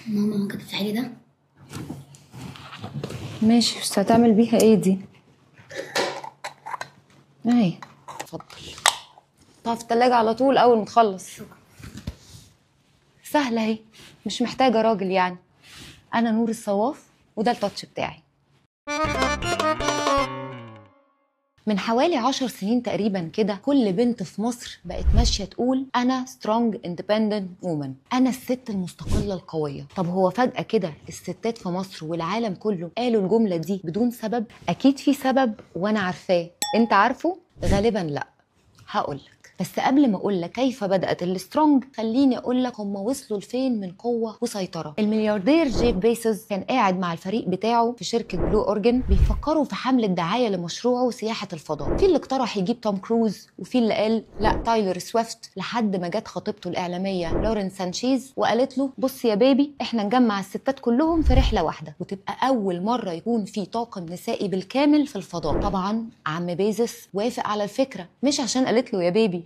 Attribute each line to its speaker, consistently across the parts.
Speaker 1: ماما ممكن تفتحي لي ده؟
Speaker 2: ماشي، بس هتعمل بيها ايه دي؟ اهي اتفضل. حطها في التلاجة على طول اول ما تخلص.
Speaker 1: شكرا.
Speaker 2: سهلة اهي، مش محتاجة راجل يعني. انا نور الصواف وده التاتش بتاعي. من حوالي 10 سنين تقريبا كده كل بنت في مصر بقت ماشية تقول انا strong independent woman، انا الست المستقلة القوية. طب هو فجاة كده الستات في مصر والعالم كله قالوا الجملة دي بدون سبب؟ اكيد في سبب وانا عارفاه، انت عارفه؟ غالبا لا. هقولك، بس قبل ما اقول لك كيف بدات ال strong خليني اقول لك هم وصلوا لفين من قوة وسيطرة. الملياردير جيف بيسوس كان قاعد مع الفريق بتاعه في شركة بلو اورجن بيفكروا في حمله دعاية لمشروعه سياحة الفضاء. في اللي اقترح يجيب توم كروز، وفي اللي قال لا تايلر سويفت، لحد ما جت خطيبته الاعلامية لورين سانشيز وقالت له بص يا baby، احنا نجمع الستات كلهم في رحله واحدة وتبقى اول مرة يكون في طاقم نسائي بالكامل في الفضاء. طبعا عم بيزوس وافق على الفكرة، مش عشان قالت له يا baby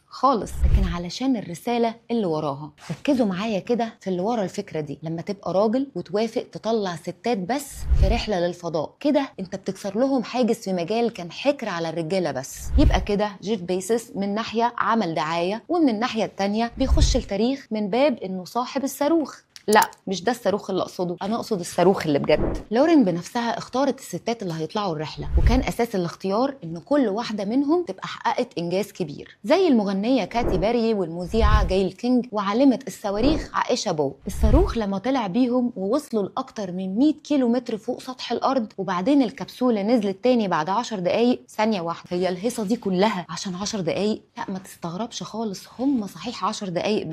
Speaker 2: خالص، لكن علشان الرسالة اللي وراها. ركزوا معايا كده في اللي ورا الفكرة دي. لما تبقى راجل وتوافق تطلع ستات بس في رحلة للفضاء، كده انت بتكسر لهم حاجز في مجال كان حكر على الرجالة بس. يبقى كده جيف بيسوس من ناحية عمل دعاية، ومن الناحية التانية بيخش التاريخ من باب انه صاحب الصاروخ. لا مش ده الصاروخ اللي اقصده، انا اقصد الصاروخ اللي بجد. لورين بنفسها اختارت الستات اللي هيطلعوا الرحلة، وكان اساس الاختيار ان كل واحدة منهم تبقى حققت انجاز كبير، زي المغنية كاتي باري والمذيعه جايل كينج وعالمه الصواريخ عائشة بو. الصاروخ لما طلع بيهم ووصلوا لاكتر من 100 كيلو متر فوق سطح الارض، وبعدين الكبسولة نزلت تاني بعد 10 دقائق. ثانية واحدة، هي الهيصه دي كلها عشان 10 دقائق؟ لا ما تستغربش خالص، هم صحيح 10 دقائق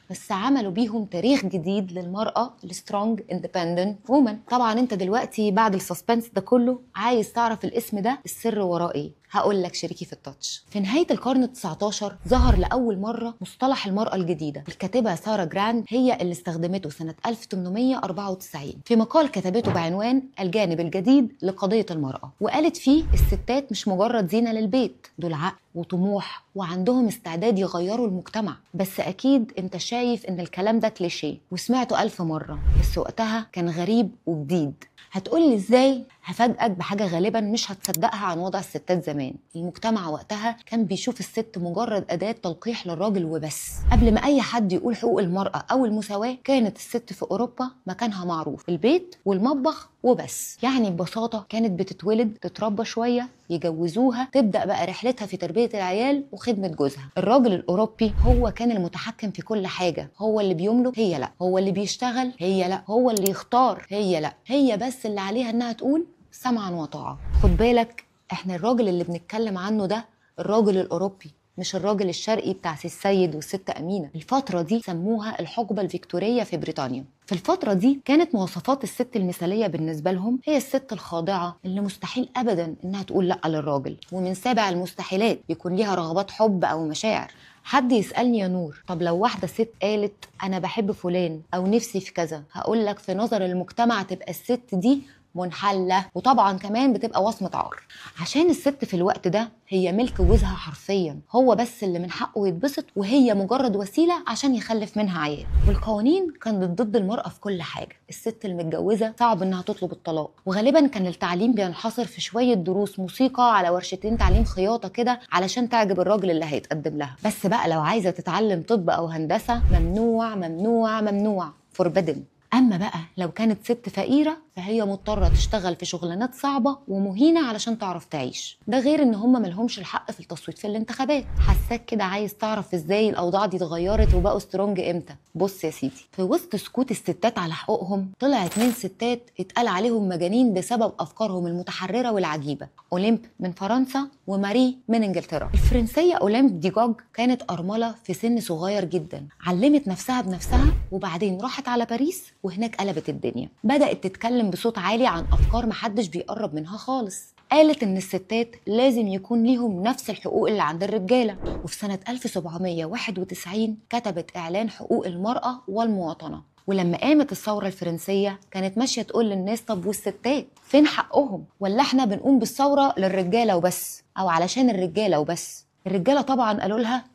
Speaker 2: بس عملوا بيهم تاريخ جديد للمرأة ال strong independent woman. طبعا انت دلوقتي بعد ال suspense ده كله عايز تعرف الاسم ده السر وراه ايه. هقول لك شريكي في ال touch. في نهاية القرن ال19 ظهر لأول مرة مصطلح المرأة الجديدة. الكاتبة سارة جراند هي اللي استخدمته سنة 1894 في مقال كتبته بعنوان الجانب الجديد لقضية المرأة، وقالت فيه الستات مش مجرد زينة للبيت، دول عقل وطموح وعندهم استعداد يغيروا المجتمع. بس أكيد أنت شايف إن الكلام ده كليشيه وسمعته 1000 مرة، بس وقتها كان غريب وجديد. هتقولي ازاي؟ هفاجئك بحاجة غالبا مش هتصدقها عن وضع الستات زمان. المجتمع وقتها كان بيشوف الست مجرد أداة تلقيح للراجل وبس. قبل ما أي حد يقول حقوق المرأة أو المساواة، كانت الست في أوروبا مكانها معروف، البيت والمطبخ وبس. يعني ببساطة كانت بتتولد، تتربى شوية، يجوزوها، تبدأ بقى رحلتها في تربية العيال وخدمة جوزها. الراجل الأوروبي هو كان المتحكم في كل حاجة، هو اللي بيملك، هي لا، هو اللي بيشتغل، هي لا، هو اللي يختار، هي لا، هي بس اللي عليها إنها تقول سمعا وطاعة. خد بالك، احنا الراجل اللي بنتكلم عنه ده الراجل الأوروبي، مش الراجل الشرقي بتاع سي السيد والست أمينة. الفترة دي سموها الحقبة الفيكتورية في بريطانيا. في الفترة دي كانت مواصفات الست المثالية بالنسبة لهم هي الست الخاضعة اللي مستحيل أبدا إنها تقول لأ للراجل، ومن سابع المستحيلات يكون ليها رغبات حب أو مشاعر. حد يسألني يا نور، طب لو واحدة ست قالت أنا بحب فلان أو نفسي في كذا، هقول لك في نظر المجتمع تبقى الست دي منحلة، وطبعا كمان بتبقى وصمة عار، عشان الست في الوقت ده هي ملك جوزها حرفيا، هو بس اللي من حقه يتبسط وهي مجرد وسيلة عشان يخلف منها عيال. والقوانين كانت ضد المرأة في كل حاجة، الست المتجوزة صعب انها تطلب الطلاق، وغالبا كان التعليم بينحصر في شوية دروس موسيقى على ورشتين تعليم خياطة كده علشان تعجب الراجل اللي هيتقدم لها. بس بقى لو عايزة تتعلم طب او هندسة، ممنوع ممنوع ممنوع، forbidden. أما بقى لو كانت ست فقيرة فهي مضطرة تشتغل في شغلانات صعبة ومهينة علشان تعرف تعيش، ده غير إن هم ملهمش الحق في التصويت في الانتخابات. حساك كده عايز تعرف إزاي الأوضاع دي اتغيرت وبقوا strong إمتى؟ بص يا سيدي، في وسط سكوت الستات على حقوقهم طلع 2 ستات اتقال عليهم مجانين بسبب أفكارهم المتحررة والعجيبة، أولمب من فرنسا وماري من إنجلترا. الفرنسية أولمب دي جوج كانت أرملة في سن صغير جدا، علمت نفسها بنفسها وبعدين راحت على باريس وهناك قلبت الدنيا. بدأت تتكلم بصوت عالي عن أفكار محدش بيقرب منها خالص. قالت إن الستات لازم يكون ليهم نفس الحقوق اللي عند الرجالة. وفي سنة 1791 كتبت إعلان حقوق المرأة والمواطنة. ولما قامت الثورة الفرنسية كانت ماشية تقول للناس طب والستات فين حقهم؟ ولا احنا بنقوم بالثورة للرجالة وبس، أو علشان الرجالة وبس؟ الرجالة طبعا قالوا لها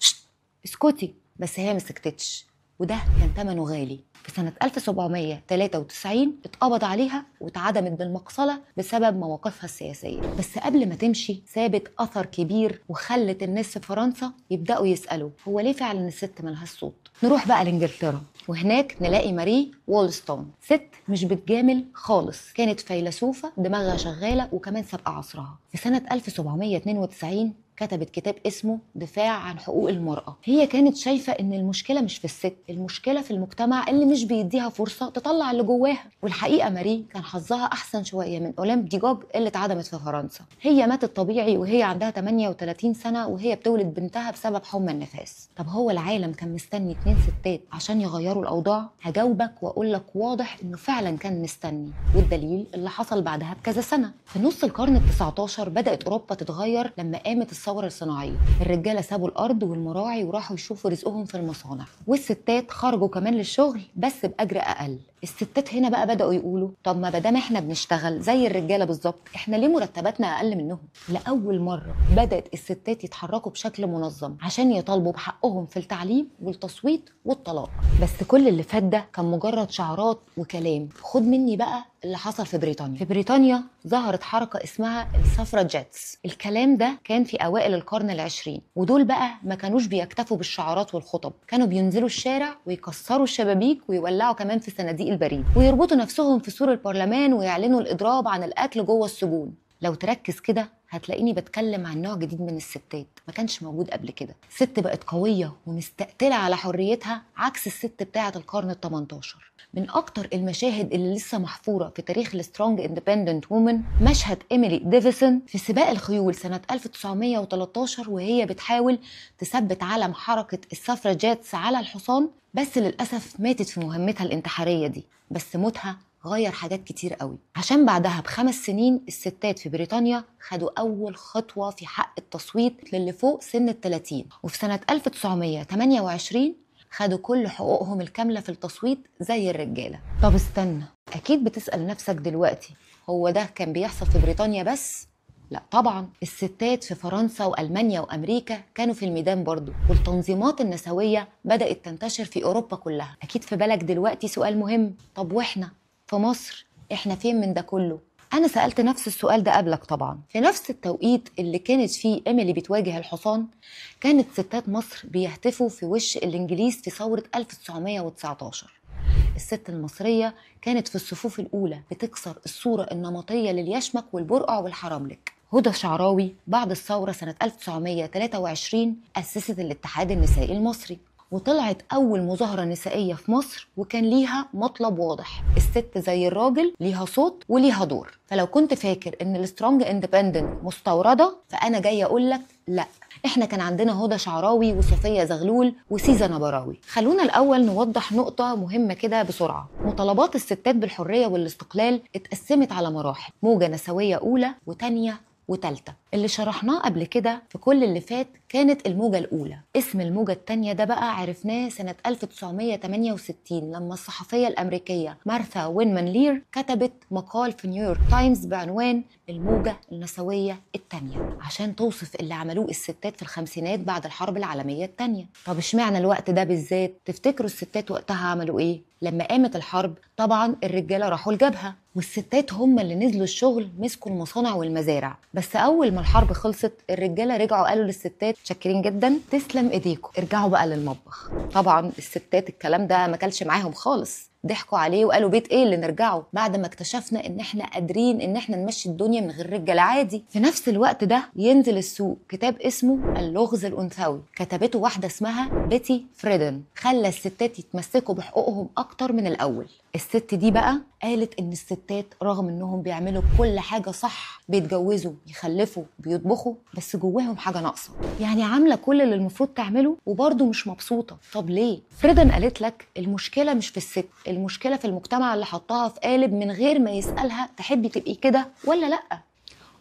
Speaker 2: اسكتي، بس هي ما سكتتش. وده كان ثمنه غالي. في سنة 1793 اتقبض عليها واتعدمت بالمقصلة بسبب مواقفها السياسية. بس قبل ما تمشي سابت أثر كبير وخلت الناس في فرنسا يبدأوا يسألوا هو ليه فعلا الست ملهاش صوت. نروح بقى لإنجلترا، وهناك نلاقي ماري وولستون، ست مش بتجامل خالص، كانت فيلسوفة دماغها شغالة وكمان سابقة عصرها. في سنة 1792 كتبت كتاب اسمه دفاع عن حقوق المرأة. هي كانت شايفة ان المشكلة مش في الست، المشكلة في المجتمع اللي مش بيديها فرصة تطلع اللي جواها. والحقيقة ماري كان حظها أحسن شوية من أولمب دي جوج اللي اتعدمت في فرنسا. هي ماتت طبيعي وهي عندها 38 سنة وهي بتولد بنتها بسبب حمى النفاس. طب هو العالم كان مستني 2 ستات عشان يغيروا الأوضاع؟ هجاوبك وأقول لك واضح إنه فعلا كان مستني، والدليل اللي حصل بعدها بكذا سنة. في نص القرن ال19 بدأت أوروبا تتغير لما قامت الثورة الصناعية. الرجالة سابوا الأرض والمراعي وراحوا يشوفوا رزقهم في المصانع، والستات خرجوا كمان للشغل بس بأجر أقل. الستات هنا بقى بدأوا يقولوا طب ما دام احنا بنشتغل زي الرجالة بالظبط، احنا ليه مرتباتنا أقل منهم؟ لأول مرة بدأت الستات يتحركوا بشكل منظم عشان يطالبوا بحقهم في التعليم والتصويت والطلاق. بس كل اللي فات ده كان مجرد شعارات وكلام. خد مني بقى اللي حصل في بريطانيا. في بريطانيا ظهرت حركة اسمها ال suffragettes. الكلام ده كان في أوائل القرن العشرين، ودول بقى ما كانوش بيكتفوا بالشعارات والخطب، كانوا بينزلوا الشارع ويكسروا الشبابيك ويولعوا كمان في صناديق البريد، ويربطوا نفسهم في سور البرلمان ويعلنوا الإضراب عن الأكل جوه السجون. لو تركز كده هتلاقيني بتكلم عن نوع جديد من الستات ما كانش موجود قبل كده. ست بقت قوية ومستقتلة على حريتها عكس الست بتاعة القرن ال18. من أكتر المشاهد اللي لسه محفورة في تاريخ ال strong independent woman مشهد إيميلي ديفيسون في سباق الخيول سنة 1913 وهي بتحاول تثبت علم حركة ال suffragettes على الحصان، بس للأسف ماتت في مهمتها الانتحارية دي. بس موتها غير حاجات كتير قوي، عشان بعدها ب5 سنين الستات في بريطانيا خدوا أول خطوة في حق التصويت للي فوق سن ال30، وفي سنة 1928 خدوا كل حقوقهم الكاملة في التصويت زي الرجالة. طب استنى، أكيد بتسأل نفسك دلوقتي هو ده كان بيحصل في بريطانيا بس؟ لا طبعا، الستات في فرنسا وألمانيا وأمريكا كانوا في الميدان برضو، والتنظيمات النسوية بدأت تنتشر في أوروبا كلها. أكيد في بالك دلوقتي سؤال مهم، طب وإحنا في مصر إحنا فين من ده كله؟ أنا سألت نفس السؤال ده قبلك طبعا. في نفس التوقيت اللي كانت فيه إيميلي بتواجه الحصان، كانت ستات مصر بيهتفوا في وش الإنجليز في ثورة 1919. الست المصرية كانت في الصفوف الأولى بتكسر الصورة النمطية لليشمك والبرقع والحراملك. هدى شعراوي بعد الثورة سنة 1923 أسست الاتحاد النسائي المصري، وطلعت أول مظاهرة نسائية في مصر، وكان ليها مطلب واضح: الست زي الراجل ليها صوت وليها دور. فلو كنت فاكر إن ال strong independent مستوردة، فأنا جاية أقول لك لا، إحنا كان عندنا هدى شعراوي وصفية زغلول وسيزا نبراوي. خلونا الأول نوضح نقطة مهمة كده بسرعة. مطالبات الستات بالحرية والاستقلال اتقسمت على مراحل، موجة نسوية أولى وتانية وتالتة. اللي شرحناه قبل كده في كل اللي فات كانت الموجة الأولى. اسم الموجة التانية ده بقى عرفناه سنة 1968 لما الصحفية الأمريكية مارثا وينمان لير كتبت مقال في نيويورك تايمز بعنوان الموجة النسوية التانية، عشان توصف اللي عملوه الستات في الخمسينات بعد الحرب العالمية التانية. طب اشمعنى الوقت ده بالذات؟ تفتكروا الستات وقتها عملوا ايه؟ لما قامت الحرب طبعا الرجالة راحوا الجبهة، والستات هم اللي نزلوا الشغل، مسكوا المصانع والمزارع. بس اول ما الحرب خلصت الرجالة رجعوا قالوا للستات متشكرين جدا، تسلم ايديكم، ارجعوا بقى للمطبخ. طبعا الستات الكلام ده ما كلش معاهم خالص، ضحكوا عليه وقالوا بيت ايه اللي نرجعه بعد ما اكتشفنا ان احنا قادرين ان احنا نمشي الدنيا من غير رجاله عادي. في نفس الوقت ده ينزل السوق كتاب اسمه اللغز الانثوي، كتبته واحدة اسمها بيتي فريدن، خلى الستات يتمسكوا بحقوقهم اكتر من الاول. الست دي بقى قالت ان الستات رغم انهم بيعملوا كل حاجة صح، بيتجوزوا، يخلفوا، بيطبخوا، بس جواهم حاجة ناقصه، يعني عامله كل اللي المفروض تعمله وبرده مش مبسوطة. طب ليه؟ فريدن قالت لك المشكلة مش في الست، المشكلة في المجتمع اللي حطها في قالب من غير ما يسالها تحبي تبقي كده ولا لا.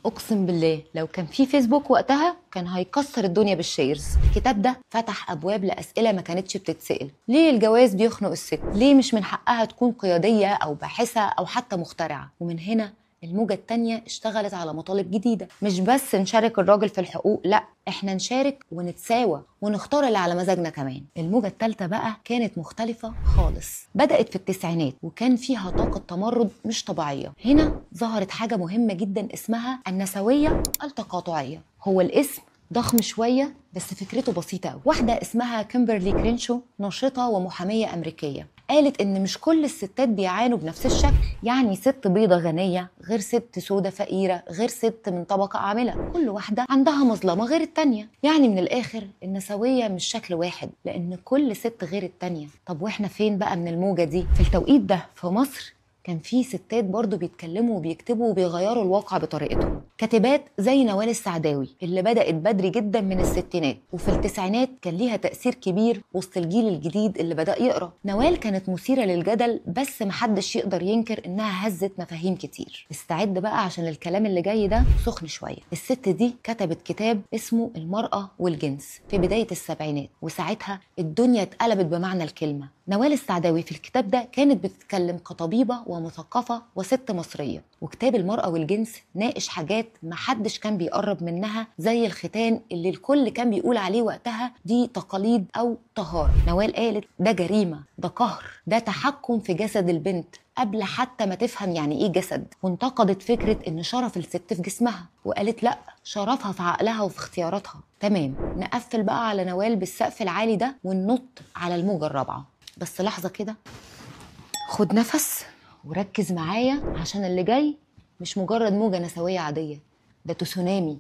Speaker 2: اقسم بالله لو كان في فيسبوك وقتها كان هيكسر الدنيا بال shares. الكتاب ده فتح ابواب لاسئلة ما كانتش بتتسال: ليه الجواز بيخنق الست؟ ليه مش من حقها تكون قيادية او باحثه او حتى مخترعه؟ ومن هنا الموجة التانية اشتغلت على مطالب جديدة، مش بس نشارك الراجل في الحقوق، لا احنا نشارك ونتساوى ونختار اللي على مزاجنا كمان. الموجة التالتة بقى كانت مختلفة خالص، بدأت في التسعينات وكان فيها طاقة تمرد مش طبيعية. هنا ظهرت حاجة مهمة جدا اسمها النسوية التقاطعية. هو الاسم ضخم شوية بس فكرته بسيطة أوي. واحدة اسمها كيمبرلي كرينشو، ناشطة ومحامية أمريكية، قالت إن مش كل الستات بيعانوا بنفس الشكل، يعني ست بيضة غنية غير ست سودة فقيرة غير ست من طبقة عاملة، كل واحدة عندها مظلمة غير التانية. يعني من الآخر النسوية مش شكل واحد، لأن كل ست غير التانية. طب وإحنا فين بقى من الموجة دي؟ في التوقيت ده في مصر كان في ستات برضو بيتكلموا وبيكتبوا وبيغيروا الواقع بطريقتهم. كاتبات زي نوال السعداوي اللي بدأت بدري جدا من الستينات، وفي التسعينات كان ليها تأثير كبير وسط الجيل الجديد اللي بدأ يقرأ. نوال كانت مثيرة للجدل، بس محدش يقدر ينكر إنها هزت مفاهيم كتير. استعد بقى عشان الكلام اللي جاي ده سخن شوية. الست دي كتبت كتاب اسمه المرأة والجنس في بداية السبعينات، وساعتها الدنيا اتقلبت بمعنى الكلمة. نوال السعداوي في الكتاب ده كانت بتتكلم كطبيبة ومثقفة وست مصرية، وكتاب المرأة والجنس ناقش حاجات محدش كان بيقرب منها، زي الختان اللي الكل كان بيقول عليه وقتها دي تقاليد أو طهارة. نوال قالت ده جريمة، ده قهر، ده تحكم في جسد البنت قبل حتى ما تفهم يعني ايه جسد. وانتقدت فكرة ان شرف الست في جسمها، وقالت لا، شرفها في عقلها وفي اختياراتها. تمام، نقفل بقى على نوال بالسقف العالي ده وننط على الموجة الرابعة. بس لحظة كده، خد نفس وركز معايا عشان اللي جاي مش مجرد موجة نسوية عادية، ده تسونامي.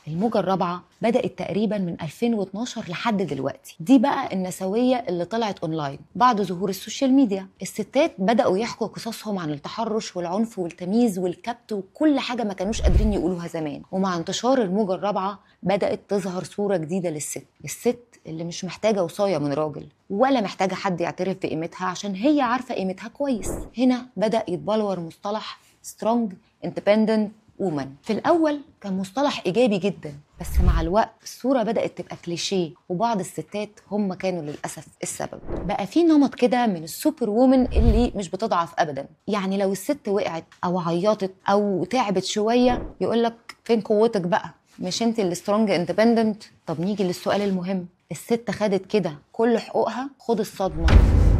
Speaker 2: الموجة الرابعة بدأت تقريبا من 2012 لحد دلوقتي. دي بقى النسوية اللي طلعت اونلاين بعد ظهور ال social media. الستات بدأوا يحكوا قصصهم عن التحرش والعنف والتمييز والكبت وكل حاجة ما كانوش قادرين يقولوها زمان. ومع انتشار الموجة الرابعة بدأت تظهر صورة جديدة للست، الست اللي مش محتاجة وصاية من راجل ولا محتاجة حد يعترف بقيمتها عشان هي عارفة قيمتها كويس. هنا بدأ يتبلور مصطلح strong independent woman. في الأول كان مصطلح إيجابي جدا، بس مع الوقت الصورة بدأت تبقى كليشيه، وبعض الستات هم كانوا للأسف السبب. بقى في نمط كده من ال super woman اللي مش بتضعف أبدا، يعني لو الست وقعت أو عيطت أو تعبت شوية يقولك فين قوتك بقى، مش انت اللي strong independent؟ طب نيجي للسؤال المهم، الست خدت كده كل حقوقها؟ خد الصدمة،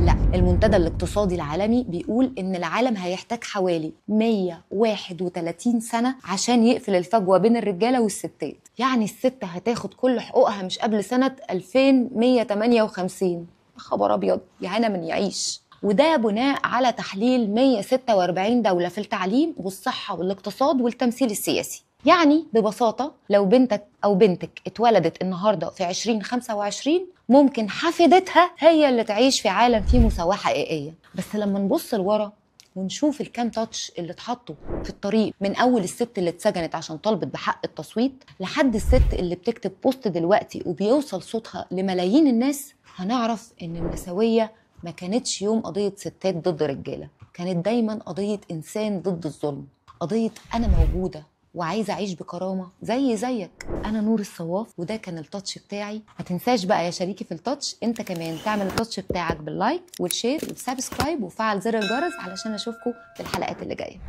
Speaker 2: لا. المنتدى الاقتصادي العالمي بيقول إن العالم هيحتاج حوالي 131 سنة عشان يقفل الفجوة بين الرجالة والستات. يعني الست هتاخد كل حقوقها مش قبل سنة 2158. خبر أبيض، يا عنا من يعيش. وده بناء على تحليل 146 دولة في التعليم والصحة والاقتصاد والتمثيل السياسي. يعني ببساطة لو بنتك أو بنتك اتولدت النهاردة في 2025 ممكن حفيدتها هي اللي تعيش في عالم فيه مساواة حقيقية. بس لما نبص لورا ونشوف الكام تاتش اللي اتحطوا في الطريق، من أول الست اللي اتسجنت عشان طالبت بحق التصويت لحد الست اللي بتكتب post دلوقتي وبيوصل صوتها لملايين الناس، هنعرف إن النسوية ما كانتش يوم قضية ستات ضد رجالة، كانت دايما قضية إنسان ضد الظلم، قضية أنا موجودة وعايزه اعيش بكرامة زي زيك. انا نور الصواف، وده كان ال touch بتاعي. ما تنساش بقى يا شريكي في ال touch، انت كمان تعمل ال touch بتاعك بال like وال share وال subscribe وفعل زر الجرس علشان اشوفكم في الحلقات اللي جاية.